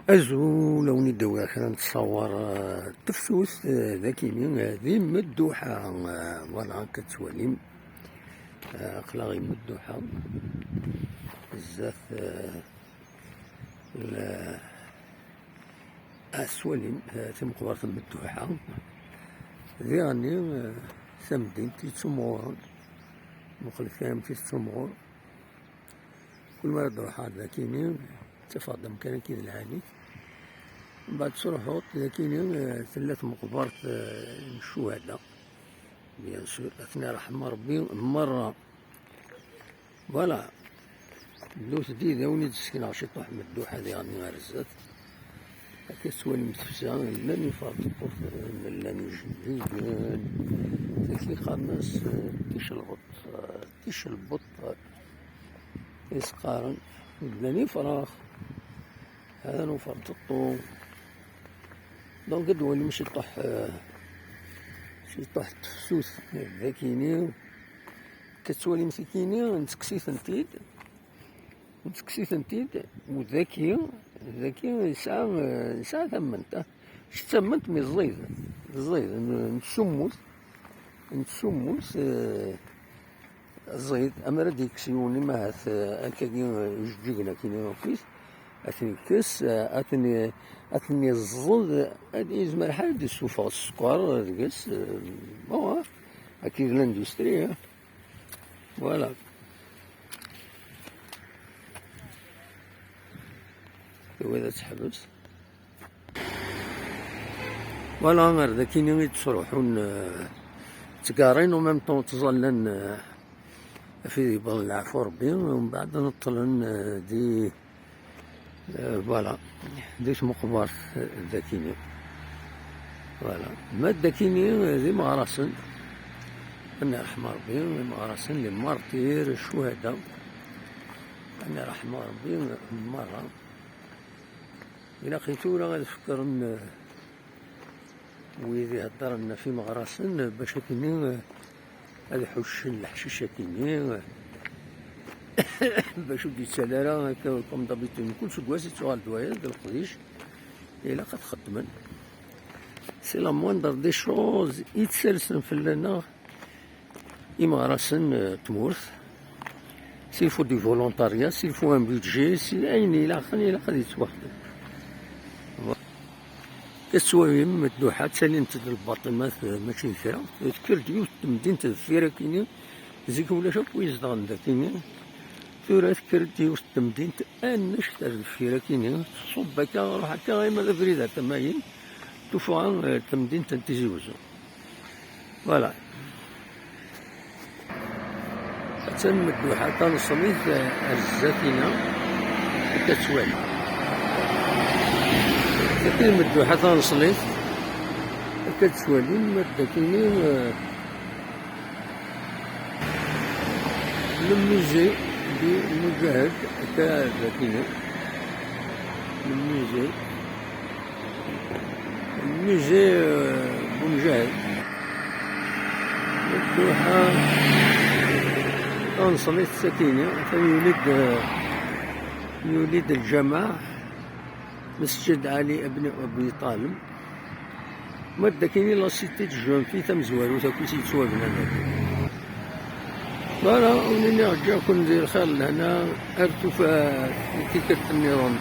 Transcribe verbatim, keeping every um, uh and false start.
Azul, a wen-id-awiɣ kra n ttṣawar, eh, tefsut, eh, d akini, eh, di Medduḥa, eh, voilà, akka tettwalim, eh, aql-aɣ i Medduḥa, zdat, eh, l-, ah, tettwalim, eh, timeqbert n Medduḥa, diɣenni, eh, tamdint yettumɣuren, muqlet kan amek i tettumɣur. Kul mi ara d-ruḥeɣ ar dakini, ttafeɣ-d amkan akka d lɛali. Mbeɛd truḥeḍ dakini, eh, tella tmeqbert, eh, n ccuhada. Bien sûr, ad ten-iṛḥem Ṛebbi merra. Voilà. Ddut-d yid-i, a wen-id-sekneɣ ciṭuḥ Medduḥa diɣenni ar zdat. Akka tettwalim tefsa, llan iferṭeṭṭuten, llan ijeǧǧigen, tagi qqaren-as, eh, ticelbeṭ, eh, ticelbeṭ, eh, i s-qqaren, llan ifrax, hada n uferṭeṭṭu. Donc, ad d-twalim ciṭuḥ, eh, ciṭuḥ n tefsut, eh, d akini. Akka tettwalim tikini, nettekkes-itent-id. Nettekkes-itent-id, u daki, daki yesɛa, yesɛa tamment, ah. Mačči d tamment, mi ẓid, ẓid, n, n tsumut, n tsumut, eh, ẓid, amar ad d-yekkes yiwen, imahat, eh, akkagi, eh, ijeǧǧigen akkin akk-is, ad ten-yekkes, eh, ad ten-, ad ten-yeẓẓed, ad yezmer ḥal ad d-issufeɣ sskeṛ deg-s, eh, bon, ah, akka d l'industrie, ah. Voilà. Tugi ad teḥbes. Voilà, ar dakini i d-ttruḥun, eh, ttgarin, en même temps ttẓallan, eh, ɣef yid yebɣan leɛfu Rebbi, umbeɛd neṭṭlen, eh, di Eh, voilà, di tmeqbert, eh, dakini. Voilà. Ma dakini, eh, d imeɣrasen. Ad nerḥem Ṛebbi, imeɣrasen, les martyrs, ccuhada. Ad nerḥem Ṛebbi, eh, merra. Ilaq i tura ad fekkren, eh, wid iheddren ɣef imeɣrasen, bac akkenni, eh, ad ḥuccen leḥcic akkenni, eh, bac ur d-yettali ara akka, comme d'habitude, mkul seggas yettuɣal-d waya, d leqdic, ilaq ad t-xeddmen. C'est la moindre des choses i ttalsen fell-aneɣ imeɣrasen, eh, n tmurt. S'il faut du volontariat, s'il faut un budget, si ayen ilaqen, ilaq ad yettwaxdem. Tettwalim Medduḥa, ttalint-d lbaṭimat, eh, mačči d kra. Tekker-d yiwet n temdint deffir akini, zik ulac akk wi izedɣen dakini. Tura tekker-d yiwet n temdint annect ar deffir akini, tṣubb akka, ruḥ akka, arma d abrid ar tama-in, tufa, eh, temdint n Tizi Uzzu. Voilà. Attan Medduḥa taneṣlit, eh, ar zdat-ina, akka tettwalim. Attan Medduḥa taneṣlit, akka tettwalim, akka-ttini, eh, le musée du Moudjahid, akka zdat-ina. Le musée. Musée, euh, Boumjahid. Medduḥa taneṣlit sakini, atan yuli-d, euh, yuli-d lǧameɛ, Mesǧid Ali ibn Abi Ṭaleb. Ma d akini la cité de jeune fille tamezwarut akk i s-yettwabnan. Voilà, ur nini ǧǧaken di lxir lehna, ar tufa tikkelt nniḍen.